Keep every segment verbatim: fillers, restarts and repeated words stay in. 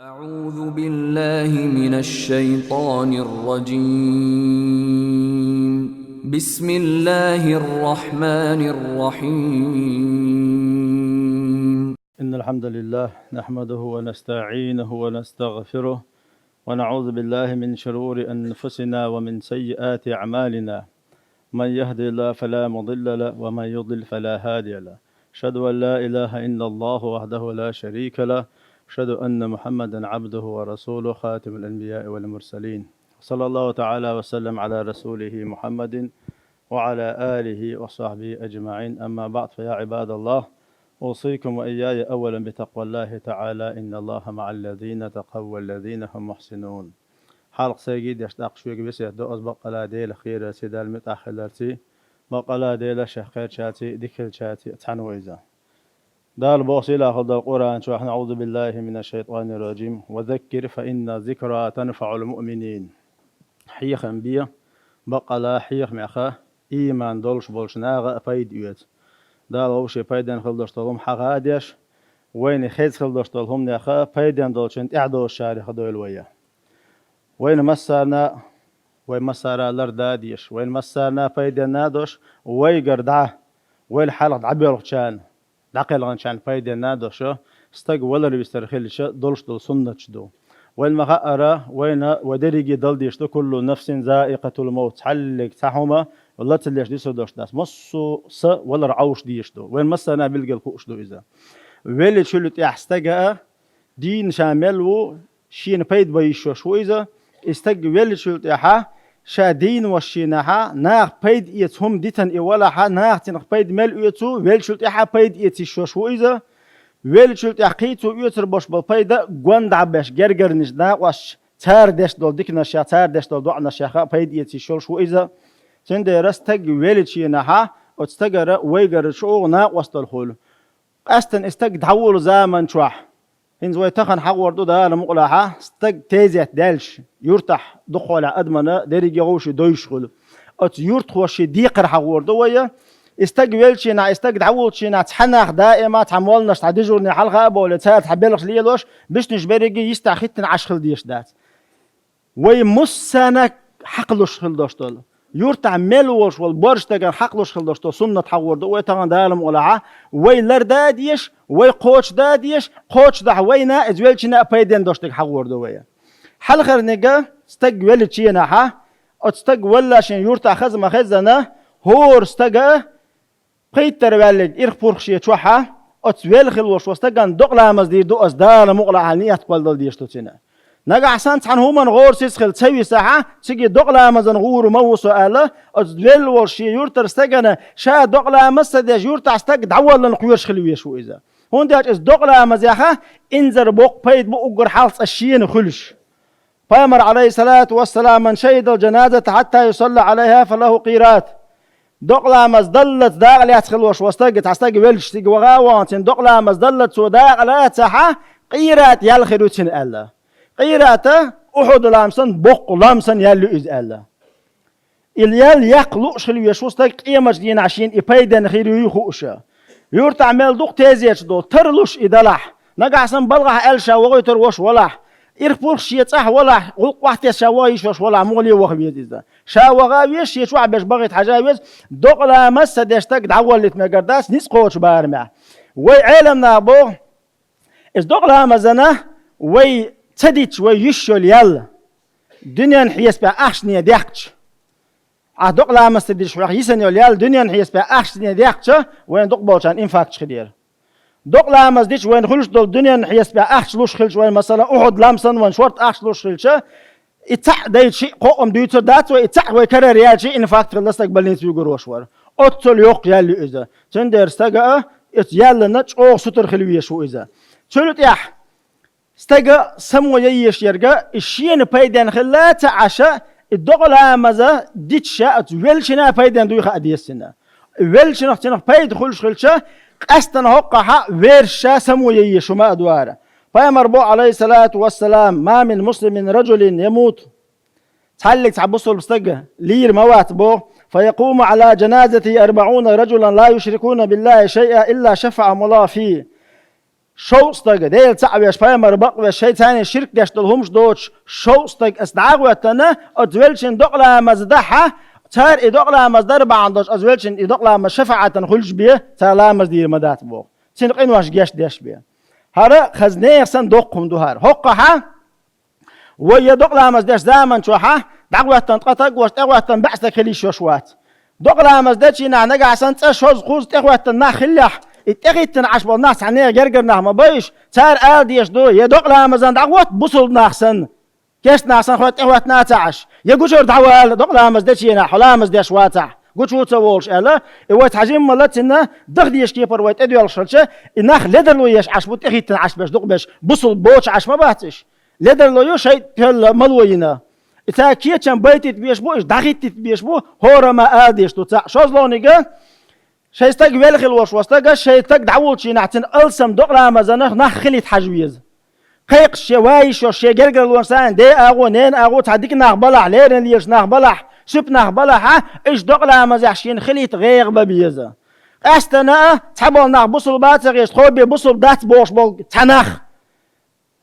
أعوذ بالله من الشيطان الرجيم. بسم الله الرحمن الرحيم. إن الحمد لله نحمده ونستعينه ونستغفره، ونعوذ بالله من شرور أنفسنا ومن سيئات أعمالنا. من يهد الله فلا مضل له، ومن يضلل فلا هادي له. أشهد أن لا إله إلا الله وحده لا شريك له. أشهد أن محمدا عبده ورسوله، خاتم الأنبياء والمرسلين. صلى الله تعالى وسلم على رسوله محمد وعلى آله وصحبه أجمعين. أما بعد، فيا عباد الله، أوصيكم وإياي أولا بتقوى الله تعالى. إن الله مع الذين اتقوا والذين هم محسنون. Хьалха сайгий деш, тӀаккха шуьга весет до аз: бакъала Делах кхерарций, Далла муьтӀахь хиларций, бакъала Дела шех кхаьчачий, дика хилчаций цхьаьна ву иза. Дала боху сийлахь долу Къуръан чохь: أعوذ بالله من الشيطان الرجيم. وذكر فإن الذكرى تنفع المؤمنين. Хьехам бе, бакъала хьехамех ийман долуш болчу наха а пайда оьцу. Дала вовшийн пайденна хила долуш долу хӀума хьаха а деш, вайна хеза хила долуш долу хӀуманех пайденна долчун тӀаьхьадозучарех дойла вай. Вайна массарна а, вай массара а ларда а дезаш, вайна массарна а пайденна а долуш, вайгара дӀа, вайл хьалха дӀабоьлхучарна, дӀакхелхинчарна пайденна а долуш, стаг валар висар хилча долуш долу суннаташ ду. Вайна ма-хаъара, вайна вай дерриге дала дезаш ду: «كل نفس ذائقة الموت», цхьаллиг цхьа хӀума лацалеш дисур долуш дац. Массо а са валар Ӏовш дезаш ду. Вайна массарна а билггал хууш ду иза. Веллачул тӀаьхьа стага а дийна ша мел ву, шена пайда бан йиш йолуш ву иза. И стаг веллачул тӀаьхьа ша дийна волуш шенахьа, наха пайда эца хӀума дитина и валахьа, наха цунах пайда мел оьцу, веллачул тӀаьхьа пайда эца йиш йолуш ву иза. Веллачул тӀаьхьа кхин цо оьцур болуш болу пайда гондӀа беш гергарнаш, накъосташ, цара деш долу диканашех, цара деш долу доӀанашех а пайда эца йиш йолуш ву иза. Цундела стаг веллачу хенахьа, оцу стагара вайгара чӀогӀа накъосталла хуьлу. Къаьсттина и стаг дӀаволу заман чохь, хӀинца вай тахана хьахор ду Дала мукъалахьа, стаг тезет даьлча, юьртахь дукхахьолехь адамана дерриге вовшийн дойуш хуьлу. Оцу юьртахошийн декхар хьахор ду вай. И стаг веллачу хенахь, и стаг дӀаволучу хенахь цхьа нах даима цхьа молланаш, цхьа дежурный хьалха а бовлий, цара цхьа белхаш лелош, бистинаш берриге йистехь хӀиттина Ӏаш хила дезаш дац. Вай массарна а хьакхалуш хила долуш долу, юьртахь мел волуш волу борша стагана хьакхалуш хила долуш долу суннат хьахор ду вай тахана Дала мукъалахьа. Вай ларда а дезаш, вай кхочушда а дезаш, кхочушдахь вайна а, иза веллачунна а пайденна долуш дерг хьахор ду вай. Хьалхарниг, стаг веллачу хенахьа, оцу стаг валла шен юьртахь хаза ма-хеззана, хӀора стага а, пхийттара ваьллиг ирх-пурх шен чохьа, оцу велла хила волуш волу стагана докъа ламаз дийр ду аса Дала мукъалахьа, ният кхолладала дезаш ду цуьнан. Нагахь санна цхьана хӀуманна гӀорасиз хила ца висахьа, цига докъа ламазан гӀур ма ву со аьлла, оцу велла волуш шен юьртара стагана ша докъа ламаз ца деш, юьртахь стаг дӀаваллалц кхоьруш хила везаш ву иза. ХӀунда аьлча иза докъа ламазехьа инзар боккха пайда бу уггар хьалха цкъа шена хуьлуш. Пайхамар, عليه الصلاة والسلام: «من شهد الجنازة حتى يصلى عليها فله قيراط». Докъа ламаз даллалц дакъа лаьцна хила волуш волу стаг, цхьа стаг веллачу цига ваха а вахана, цуьнан докъа ламаз даллалц цо дакъа лацахьа, къират ял хир ю цуьнан аьлла. Къират а Ухьуд-лам санна, боккха лам санна ял ю иза аьлла. И ял яккха лууш хила везаш ву стаг, къематдийнахь шена и пайденна хир юй хууш. Юьртахь мел дукха тезеташ долу, тарлуш и далахь, нагахь санна балхахь аьлла ша вохуьйтур волуш валахь, ирх-пурх шен цӀахь валахь, гӀуллакх охьатесна ша ваха йиш йолуш валахь, муха ле ваха веза иза? Ша ваха а веза, шен чохь берш бахийта хьажа а веза, докъа ламаз ца деш стаг дӀаволлийта мегар дац ницкъ кхочу барамехь. Вай Ӏеламнаха боху, иза докъа ламазана вай ца дитча, вай йиш йолу ял дуьненан хьесапехь ахчане дехча, Ахь докъа ламаз ца деш хьох йисина йолу ял дуьненан хьесапехь ахчане дехча, вайн дукхахболчарна инфаркташ хир яра. Докъа ламаз дича вайн хуьлуш долу дуьненан хьесапехь ахча луш хилча, вайн, масала, Ухьуд-лам санна вайн шорта ахча луш хилча, и цхьаъ дайта шиъ кхоъам дуьйцур дац вай, и цхьаъ вай карара яьлча, инфаркт хилла, стаг больнице вуьгур волуш вара. Оццул йоккха ял ю иза. Цундела стага а, оцу яллана чӀогӀа сутара хила везаш ву иза. Цуьнан тӀехь стага само яйеш ерга, и шена пайденна хилла а ца Ӏаша, и докъа ламаза дича ша оцу веллачунна а пайденна дуй хаа деза цунна. Веллачунах цунах пайда хуьлуш хилча, къаьстана хӀоккхахьа верша ша само яйеш хӀума а ду ара. Пайхамар бо, عليه الصلاة والسلام: «ما من مسلم رجل يموت». Цхьаллиг цхьа бусулба стаг лийр ма вац бо: «فيقوم على جنازته أربعون رجلا لا يشركون بالله شيئا إلا شفعهم الله فيه». Шовзткъа стаг, Дела цаӀ веш, пайхамар бакъвеш, шайца ширк деш долу хӀумаш доцуш, шовзткъа стаг ас дӀа а хӀоьттина, оцу веллачун докъа ламаз дахьа, цара и докъа ламаз дар бахьана долуш, оцу веллачун и докъа ламаз шафаӀатан хуьлуш бен, цара ламаз дийр ма дац боху. Цуьнан къиношна гечдеш бен. ХӀара хаза нехан санна доккха хӀума ду хӀара. ХӀоккхахьа, вай я докъа ламаз деш заман чохьа, дӀахӀоьттина ткъа стаг а ваша, тӀехӀоьттина баьӀ стаг хила йиш йолуш вац. Докъа ламаз дечу дийнахь нагахь санна цкъа, шозза, кхузза тӀехӀоьттина нах хиллехь, и тӀехӀиттина Ӏаш болу нах цхьа нехан гергара нах ма байъаш, цара ала дезаш ду, я докъа ламазан дӀахӀотта бусулба нах санна, керста нах санна хӀоьттина тӀехӀоьттина а ца Ӏаш, я гучура дӀавала докъа ламаз дечу дийнахь, хьо ламаз деш вацахь, гучу а ца волуш аьлла, и вай цхьа жимма лацинна даха дезаш кепара вай тӀедоьлхуш хилча, и нах ледарло еш Ӏаш бу, тӀехӀиттина Ӏаш берш дукха берш, бусулба боцуш Ӏаш ма бац уьш. Ледарло ю шайтӀа тоьлла мало йина. И цара кечам байтийта беш бу, уьш дӀахӀиттийта беш бу, хӀора ма ала дезаш ду цхьаъ. ШозлагӀнига, шайн стаг велла хила волуш волу стага, шайн стаг дӀавуллучу дийнахь цуьнан алсам докъа ламазанах нах хилийта хьажа веза. Кхайкхаш шен ван йиш йолуш, шен гергарлонаш санна, ден агӀо, ненан агӀо цхьа дика нах балахь, леррина лелаш нах балахь, суьпа нах балахьа, уьш докъа ламазехь шена хилийта гӀегӀа бан беза. Къаьстина а, цхьаболу нах бусулба а ца хеташ, тхо бен бусулба дац бохуш болу цхьа нах.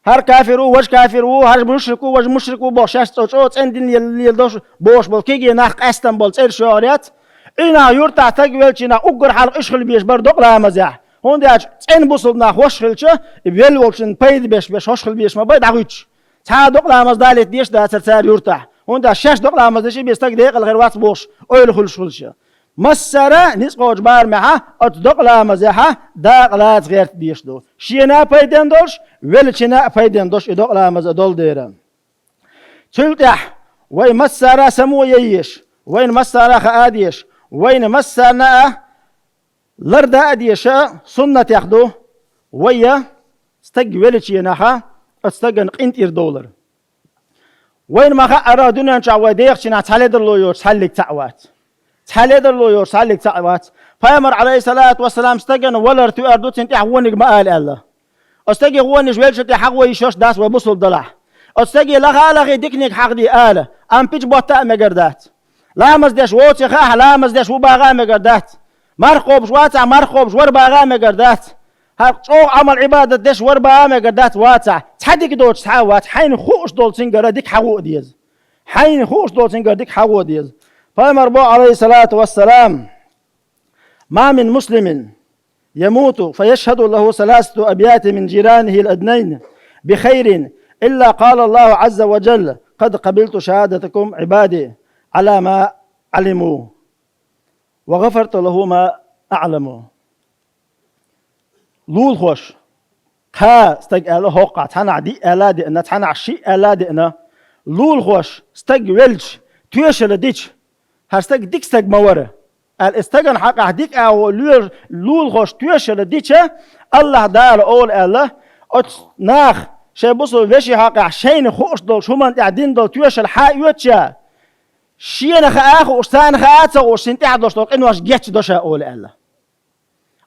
ХӀара кафир ву, важа кафир ву, хӀара мушрик ву, важа мушрик ву бохуш, шаьш цӀа чӀогӀа цӀена дин лела, леладеш бохуш болу кегий нах къаьстина болу цӀераш йогӀур яц. И нах юьртахь стаг веллачу дийнахь уггар хьалха уьш хила безаш бара докъа ламазехь. ХӀунда аьлча цӀена бусулба нах хӀорш хилча, и велла волчунна пайда беш, беш хӀорш хила безаш ма бай дӀахӀуьттуш. Цхьа а докъа ламаз далийта дезаш дацара цара юьртахь. ХӀунда аьлча шаьш докъа ламаз дечу бен стаг декъала хир вац бохуш ойла хуьлуш хилча. Массара а ницкъ кхочу барамехьа оцу докъа ламазехьа дакъа лаца гӀерта дезаш ду. Шена а пайден долуш, веллачунна а пайден долуш и докъа ламаз а долу дера. Цул тӀаьхьа вай массара а само ян езаш, вайна массара а хаа дезаш, вайна массарна а ларда а дезаш а суннатех ду, вай я стаг веллачу дийнахьа оцу стагана къинтӀера довлар. Вайна ма хаъара, дуьнен чохь вай дехачу дийнахь цхьа ледарло йоцуш цхьаллиг цхьаъ вац. Цхьа ледарло йоцуш цхьаллиг цхьаъ вац. Пайхамар, Ӏалайхиссалату вассалам, стагана валар тоьар ду, цунна тӀехь вониг ма ала аьлла. Оцу стаге вон йиш веллачу тӀехь хьахо йиш йолуш дац вай бусулба далахь. Оцу стаге лаха а лахий диканиг хьахаде ала, амма пича ботта а мегар дац. Ламаз деш воций хаахь, ламаз деш ву баха а мегар дац. Марха кхобуш вацахь, марха кхобуш вара баха а мегар дац. ХӀара чӀогӀа Ӏамал-Ӏибадат деш вара баха а мегар дац вацахь. Цхьа дика доцуш цхьа а вац, хьайна хууш долу цуьнгара дика хьахо а деза. Хьайна хууш долу цуьнгара дика хьахо а деза. Пайхамар боху, Ӏалайхиссалату вассалам: «ما من مسلم يموت فيشهد له ثلاثة أبيات من جيرانه الأدنين بخير إلا قال الله عز وجل: قد قبلت شهادتكم عبادي على ما علموا وغفرت له ما أعلم». Лулахоша, кхаа стаг аьлла хӀокхахь, цхьанахь диъ аьлла а деана, цхьанахь шиъ аьлла а деана, лулахоша стаг велча, тоьшалла дича, хӀара стаг дика стаг ма вара аьлла, и стагана хьакъехь дика агӀо лоьр-, лулахоша тоьшалла дича, АллахӀ Дала олу аьлла, оцу наха шайн бусулба вешин хьакъехь шайна хууш долчу хӀуманна тӀехь дина долу тоьшалла хьан оьцуча, шена хаа а хууш, царна хаа а ца хууш, цунна тӀехь долуш долу къинош гечдо ша олу аьлла.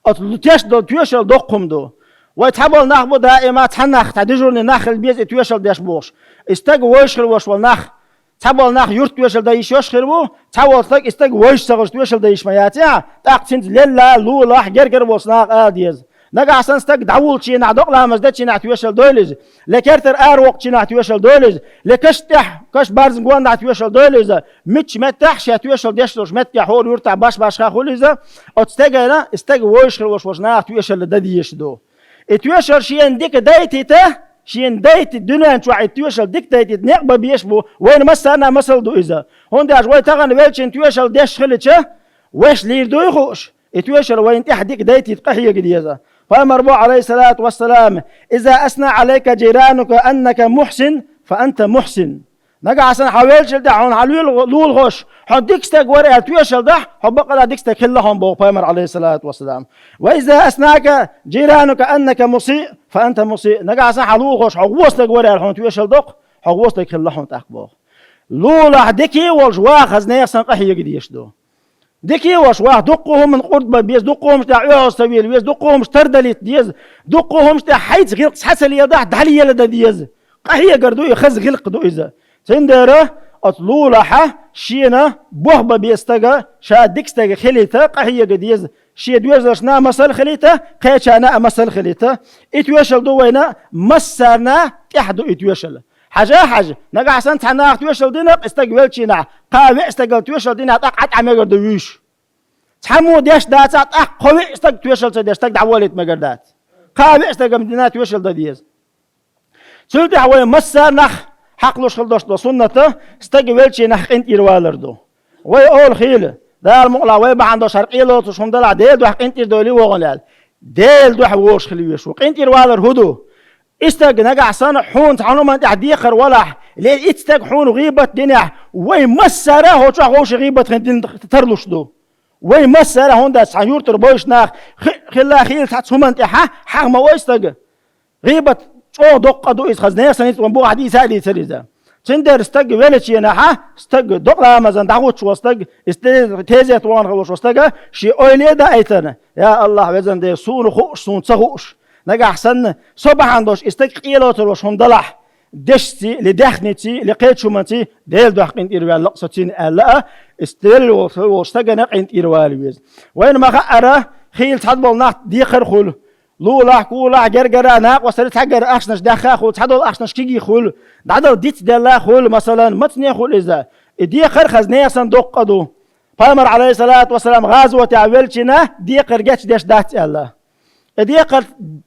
Оцу теш долу тоьшалла доккха хӀума ду. Вай цхьаболу нах бу даима, цхьа нах, цхьа дежурный нах хила беза и тоьшалла деш бохуш. И стаг вовзаш хир волуш волу нах, цхьаболу нах юрт тоьшалла дан йиш йолуш хир ву, цхьаволу стаг и стаг вовзаш ца хилча тоьшалла дан йиш ма яц, тӀаккха цуьнца лелла, лулахь, гергара волчу наха ала деза. Нагахь санна стаг дӀавуллучу дийнахь, докъа ламаз дечу дийнахь тоьшалла дойла иза, ле кертара аравоккхучу дийнахь тоьшалла дойла иза, ле каш тӀехь, каш барзан гондахь тоьшалла дойла иза, мичча меттехь шен тоьшалла деш долуш меттехь хӀора юртахь баш-башха хуьлу иза, оцу стегана и стаг вовзаш хир волуш волчу наха тоьшалла дан дезаш ду. И тоьшалла шена дика дайтийта, шена дайти дуьнен чохь и тоьшалла дика дайтийта некъ бан безаш бу, вайна массарна а масал ду иза. ХӀунда аьлча вай тахана веллачун тоьшалла деш хилча, вайша лийр дуй хууш, и тоьшалла вайна тӀехь дика дайтийта къахьега деза. Пайхамар боху, Ӏалайхиссалату вассалам: «إذا أثنى عليك جيرانك أنك محسن فأنت محسن». Нагахь санна хьан веллачул тӀаьхьа хьуна хьан луьйла-, лулахоша хьо дика стаг вара аьлла тоьшалла дахь, хьо бакъала дика стаг хилла хьуна боху Пайхамар, Ӏалайхиссалату вассалам. «وإذا أثناك جيرانك أنك مسيء فأنت مسيء». Нагахь санна хьан лулахоша хьо вон стаг вара аьлла хьуна тоьшалла доккху, хьо вон стаг хилла хьуна тӀаккха боху. Лулахь дика а волуш ваха хаза нехан санна къахьега дезаш ду. Дика а волуш ваха, дуккха а хӀуманна къурд бан беза, дуккха а хӀуманаш тӀехь оьгӀаз ца вийла веза, дуккха а хӀуманаш тӀехь хьайца гӀиллакх схьа ца леладахь, дӀалеладан деза. Къахьегар ду и, хаза гӀиллакх ду иза. Цундела оцу лулахьа шена бохба беза стага, ша дика стага хилийта къахьега деза, Шен доьзалшна масал хилийта, кхечарна а масал хилийта. И тоьшалла ду вайна, массарна тӀехь ду и тоьшалла. Хьажа, хьажа, нагахь санна цхьа наха тоьшалла дина, и стаг веллачу хенахь, кхаа веа стагал тоьшалла дина, тӀаккха Ӏа тӀе мегар ду вуьйш. Цхьаммо деш дацахь, тӀаккха кхо веа стаг тоьшалла ца деш, стаг дӀаволлийта мегар дац. Кхаа веа стагам дина тоьшалла дан деза. Цул тӀаьхьа вай массарнах хьакхалуш хила долуш долу суннат, стаг веллачу хенахь къинтӀера валар ду. Вай олу хийла, Дала мукъалахь вай бахьана долуш хӀара къелоцуш хӀума далахь, Делан дуьхьа къинтӀера дойла вогӀу аьлла. Делан дуьхьа волуш хила везаш ву. КъинтӀера валар хӀун ду? И стаг нагахь санна хьуна цхьана хӀуманна тӀехь декхар валахь, ле и стаг хьуна гӀийбат динехь, вай массара а хӀокху чохь вовшийн гӀийбат хин дина тарлуш ду. Вай массара а, хӀунда аьлча цхьана юьртара бевзаш нах хи-, хилла хийла цхьацца хӀуманна тӀехь хьагӀ ма вой стага. ГӀийбат чӀогӀа доккха къа ду иза, хаза нехан санна ницкъ ван бу хьан дийца а дийцара иза. Цундела стаг веллачу хенахь, стаг докъа ламазан дӀахӀуттуш волу стаг, иза те-, тезета вахана хила волуш волу стага, шен ойле а даийтина: «Я АллахӀ, везан Дела, суна хууш, суна ца хууш, нагахь санна со бахьана долуш и стаг къелоцур волуш хӀума далахь, дешций, ли даьхниций, ли кхечу хӀуманций, Делан дуьхьа къинтӀера ваьлла-кх со цунна», аьлла а, и стелла волуш, волуш стагана къинтӀера вала веза. Вайна ма-хаъара, хийла цхьадолу нах декхар а хуьлу. Лулахь, кулахь, гергара, накъостара цхьаьнгара ахчанаш даьхна а хуьлу, цхьадолу ахчанаш кегий хуьлу, дӀадала диц делла а хуьлу, масалан, мацане а хуьлу иза. И декхар а хаза нехан санна доккха къа ду. Пайхамар, Ӏалайхиссалату вассалам, гӀазотехь веллачу хенахь декхар гечдеш дац аьлла. И декхар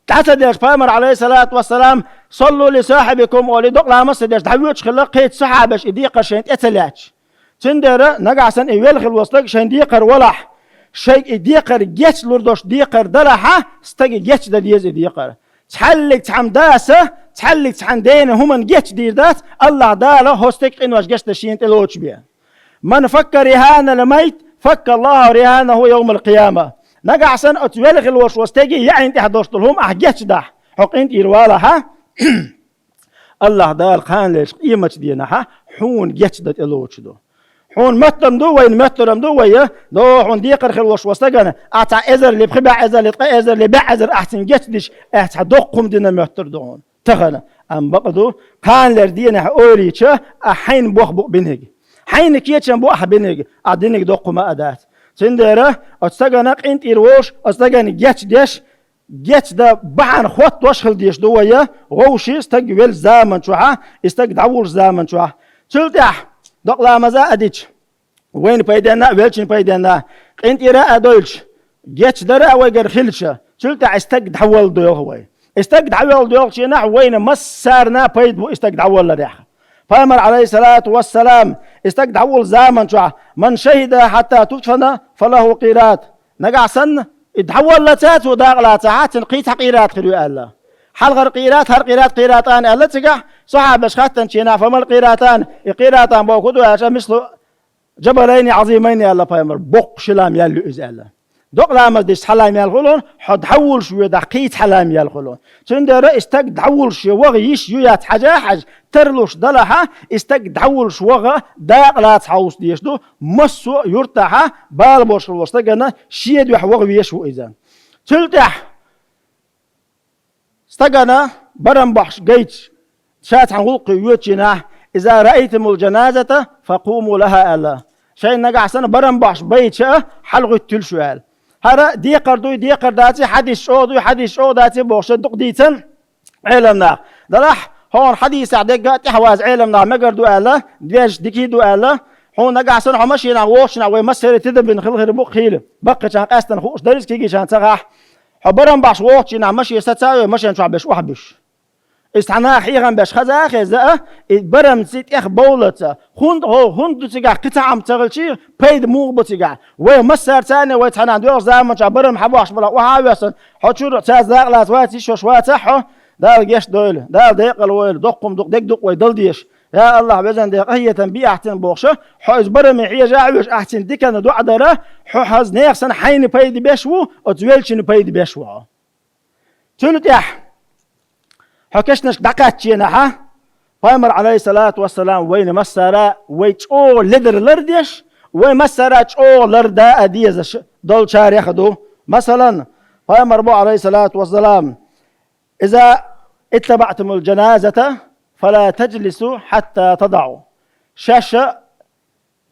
дӀа ца делча, Пайхамар, Ӏалайхиссалату вассалам, «Саллу ли сахьибикум», олий, докъа ламаз ца деш, дӀавоьдуш хилла кхечу сахьабаша и декхар шайна тӀе ца лаьцча. Цундела нагахь санна и велла хила волу стаг шайн декхар валахь, шайга и декхар гечдалур долуш декхар далахь, стага гечдан деза и декхар. Цхьаьллиг цхьамма даса, цхьаьллиг цхьана дена хӀуманна гечдийр дац, АллахӀ Дала хӀокху стеган къинош гечдан шена тӀе лоцуш бен. «Ман факка рихӀанал маййит, факка АллахӀу рихӀанахӀу йовмал-къияма». Нагахь санна оцу велла хила волуш волу стеган яӀина тӀехь долуш долу хӀума ахь гечдахь, хьо къинтӀера валахь, АллахӀ Дала кханалерчу къематан дийнахь хьуна гечдан тӀе лоцуш ду. Хьуна моьттург ду, вайна моьттург ду вай, догӀу хьуна декхар хила волуш волу стагана, ахь цхьа эзарли, пхи бӀе эзарли, ткъа эзарли, бӀе эзар ахь цуьнга гечдича, ахь цхьа доккха хӀума дина моьттур ду хьуна тахана. Амма бакъ ду, кханалерчу дийнахь ойла йича, ахь хьайна бохам бу бинарг. Хьайна кечам бу ахь бинарг, ахь динарг доккха хӀума а дац. Цундела оцу стагана къинтӀера волуш, оцу стагана гечдеш, гечдан бахьана хӀоттош хила дезаш ду вай, вовшийн стаг веллачу заман чохь, и стаг дӀавуллучу заман чохь. Цул тӀаьхьа докъа ламаз а дича, вайна пайденна а, веллачун пайденна а, къинтӀера а дойлуш, гечдар а вайгара хилча, цул тӀаьхьа и стаг дӀаволла доьлху вай. И стаг дӀаволла доьлхучу хенахь вайна массарна а пайда бу и стаг дӀаволларехь. Пайхамар, Ӏалайхиссалату вассалам, и стаг дӀавуллу заман чохь: «Ман шахида хьатта тудфана, фалахӀу къират». Нагахь санна и дӀаволлалц а цо дакъа лацахь, цуьнан кхин цхьа къират хир ю аьлла. Хьалхара къират, хӀара къират, къиратан аьлла цигахь, сахьабаша хаьттинчу хенахь: «Фамал къиратан?» И къиратан бохург хӀун ду аьлча, мислу «Джабалайни Ӏазимайни», аьлла пайхамар, боккха ши лам ял ю иза аьлла. Докъа ламаз дича цхьа лам ял хуьлу, хьо дӀавуллуш воьдахь кхин цхьа лам ял хуьлу. Цундела и стаг дӀавуллуш ваха йиш ю яц хьажа а хьажа, тарлуш далахь, и стаг дӀавуллуш ваха дакъа лаца хьовса дезаш ду, массо а юьртахь бала болуш хила волу стагана шен дуьхьа ваха везаш ву иза. Цул тӀаьхьа стагана барам бахьаш гайта, ша цхьана гӀуллакхе воьдучу хенахь: «Иза раайтумул джаназата, факъуму лахӀа», аьлла. Шайна нагахь санна барам бахьаш байча, хьалагӀуьттийла шу аьлла. ХӀара декхар дуй, декхар даций, хьадис чӀогӀа дуй, хьадис чӀогӀа даций бохуш дукха дийцина Ӏеламнаха. Делахь, хьуна хьадисехь дегга а тӀаьхьаваза Ӏеламнаха мегар ду аьлла, доьзна дика ду аьлла, хьуна нагахь санна хьо машенахь вогӀучу хенахь вай массеран тидам бина хила хир бу хийла, баккхачарна къаьстина хууш, дерриг кегийчарна ца хаьа. Хьо барам бахьаш вогӀучу хенахь машен саца а йой, машен чохь берш охьабуьсуш. Иза цхьа наха хьехам беш хаза а хезна а, и барамций тӀех бовлаца, хӀунда хӀо, хӀунда ду цигахь, кхин цхьа хӀума ца хилчий, пайда муха бу цигахь? Вай массара царна, вай цхьана доьлхучу заман чохь барам хьан бохьуш балахь охьа а воьссина, хьо чуьра цаьрца дакъа лаца вац, йиш йолуш вацахь хьо, Дала гечдойла, Дала декъал войла, доккха хӀума дукха дерг ду-кх вай дала дезаш. Я АллахӀ, везан Дела, къахетам бе ахь цунна бохуш, хьо иза бараме хьежа а веш, ахь цунна диканна доӀа дара, хьо хаза нехан санна хьайна пайда беш ву, оцу веллачунна пайда беш ву хьо. Цул тӀаьхьа хьо кешнашка дӀакхаьчченахьа, пайхамар, Ӏалайхиссалату вассалам, вайна массара а вай чӀогӀа ледара лардеш, вай массара а чӀогӀа ларда а дезаш долчарех а ду. Масалан, пайхамар боху, Ӏалайхиссалату вассалам: «Иза иттабаътумул джаназата, фала таджлису хьатта тадаӀу». Шаьш а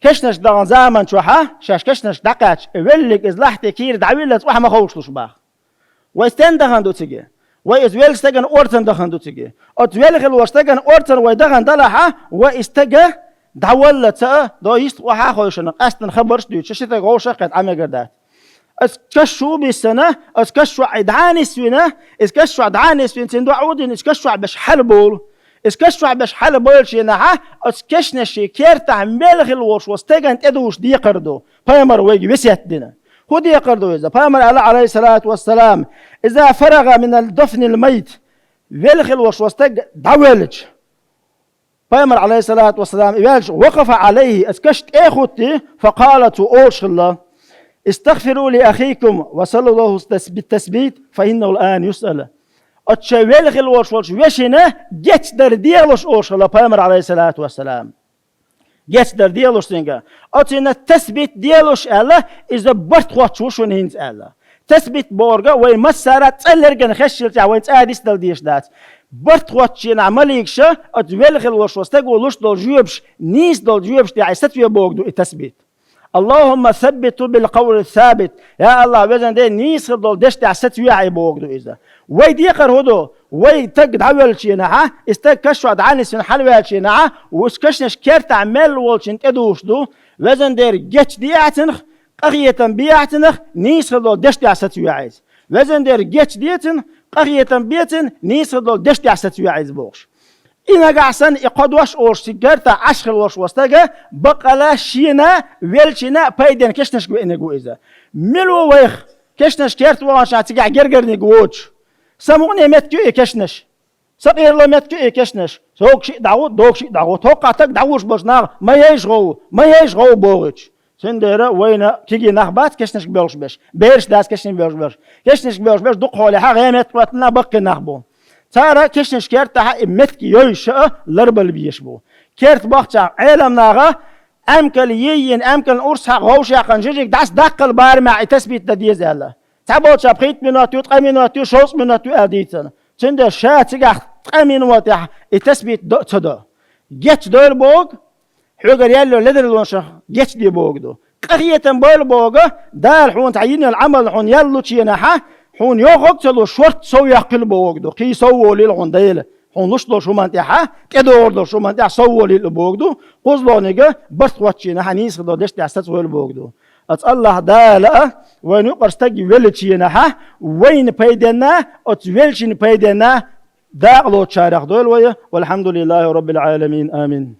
кешнаш дахана заман чухьа, шаьш кешнаш дӀакхаьчча, веллиг иза лахьте кийра дӀавиллалц охьа ма ховшалуш баха. Вай стен дахана ду цига? Вай иза велла стеган орцан дахана ду цига? Оцу велла хилла волчу стеган орцан вай дахана далахьа, вай и стега дӀаваллалц а, до йист охьа а хойшина, къаьстина хабарш а дуьйцуш, ши стаг вовшах а кхетта Ӏамегар дац. Ас каш шу биссана, ас каш шу дӀа нисвина, ас каш шу дӀа нисвина, цин дуӀа а дина, ас каш шу беш хьалаболу. Ас каш шу беш хьалабойлучу енахьа, ас кешнаш ши кертахь мел хилла волуш ван стеган тӀедуш декхар ду. Пайхамар вайга весет дина. ХӀун декхар ду иза? Пайхамар аьлла, алейхиссалату вассалам: «Иза фарага минал дафнил майт». Велла хилла волуш ван стаг дӀавеллача. Пайхамар, алейхиссалату вассалам, и ваьлча, вакъафа алейхи, ас каш тӀе а хӀуттий, факъала, цо олуш хилла: «Истагфиру ли ахикум ва салу лаху тас-, бит-тасбит, фа иннаху ал-ан юсъал». Оцу шайн велла хилла волуш волчу вешина гечдар дехалуш олуш хилла Пайхамар, алейхиссалату вассалам. Гечдар дехалуш цуьнга. Оцуьнан тасбит дехалуш аьлла, иза барт хоттуш ву шуна хӀинца аьлла. Тасбит бохург вайн массара а цӀа лергана хезча, вайн цӀа а дицдала дезаш дац. Барт хоттучу хенахь маликаша оцу велла хилла волуш ван стага луш долу жоьпаш, нийса долу жоьпаш тӀехь сацаве бохург ду и тасбит. «Аллахумма саббиту бил къавли сабит». Я АллахӀ, везан Дела, нийса хилла долу дешна тӀехь сацаве хьайн бохург ду иза. Вай декхар хӀун ду? Вай стаг дӀавеллачу хенахьа, и стаг каш шу дӀа нисвина хьалаваьллачу хенахьа, ву ас кешнаш кертахь мел волчун тӀедуш ду. Везан Дела, гечде ахь цунах, къахетам бе ахь цунах, нийса хилла долу дешна тӀехь сацаве хьайн иза. Везан Дела, гечде цунах, къахетам бе цунна, нийса хилла долу дешна тӀехь сацаве хьайн иза бохуш. И нагахь санна, и кхо дош олуш цига кертахь Ӏаш хилла волуш ван стага, баккъала шена, веллачунна пайденна кешнашка веаниг ву иза. Мила ву вайх, кешнаш керта ваханчохь цигахь гергарниг воцуш? Сан мукъане меттиг ю и кешнаш. Сан къералло меттиг ю и кешнаш. Сога шиъ дӀагӀу, дога шиъ дӀагӀу. ХӀокху стага дӀагӀуш болчу наха: «Ма ейша гӀов, ма ейша гӀов», бохуьйтуш. Цундела вайна кегий нах бац кешнашка боьлхуш берш. Бераш дац кешнашка боьлхуш берш. Кешнашка боьлхуш берш дукхахьолехьа гӀеметтахӀоьттина баккхий нах бу. Цара кешнаш кертахьа и меттиг йойша а ларбала безаш бу. Керта бахчахь Ӏелам наха Ӏамкал йиййина, Ӏамкална урс хьакха, гӀовшаьккхина жижиг дӀасадаккхал барамехь и тасбит дан деза аьлла. Цхьаболча пхийтта минот ю, ткъа минот ю, шовзткъа минот ю аьлла дийцина. Цундела ша цигахь ткъа минотехь и тасбит до а ца до. Геч дойла боху, хьоьгара яьлло ледарлонашах гечде боху ду. Къахетам бойла боху, Дала хьуна цхьа йина йолу Ӏамал хьуна ял лучу енахьа, хьуна йохург а ца луш, шорта сов йоккхийла боху ду. Кхин сов волийла хьуна Дела. Хьуна луш долчу хӀуманна тӀехьа, тӀедогӀур долчу хӀуманна тӀехь сов волийла боху ду. КхузлагӀниг барт хоттучу хенахьа нийса хилла долу дешна тӀехь сацавойла боху ду. Аса АллахӀ Дала а вайна юкъара стаг веллачу енахьа, вайна пайденна, оцу веллачун пайденна дакъа лоцучарех дойла вай. Валхьамдулиллахи Роббил Ӏаламин. Амин.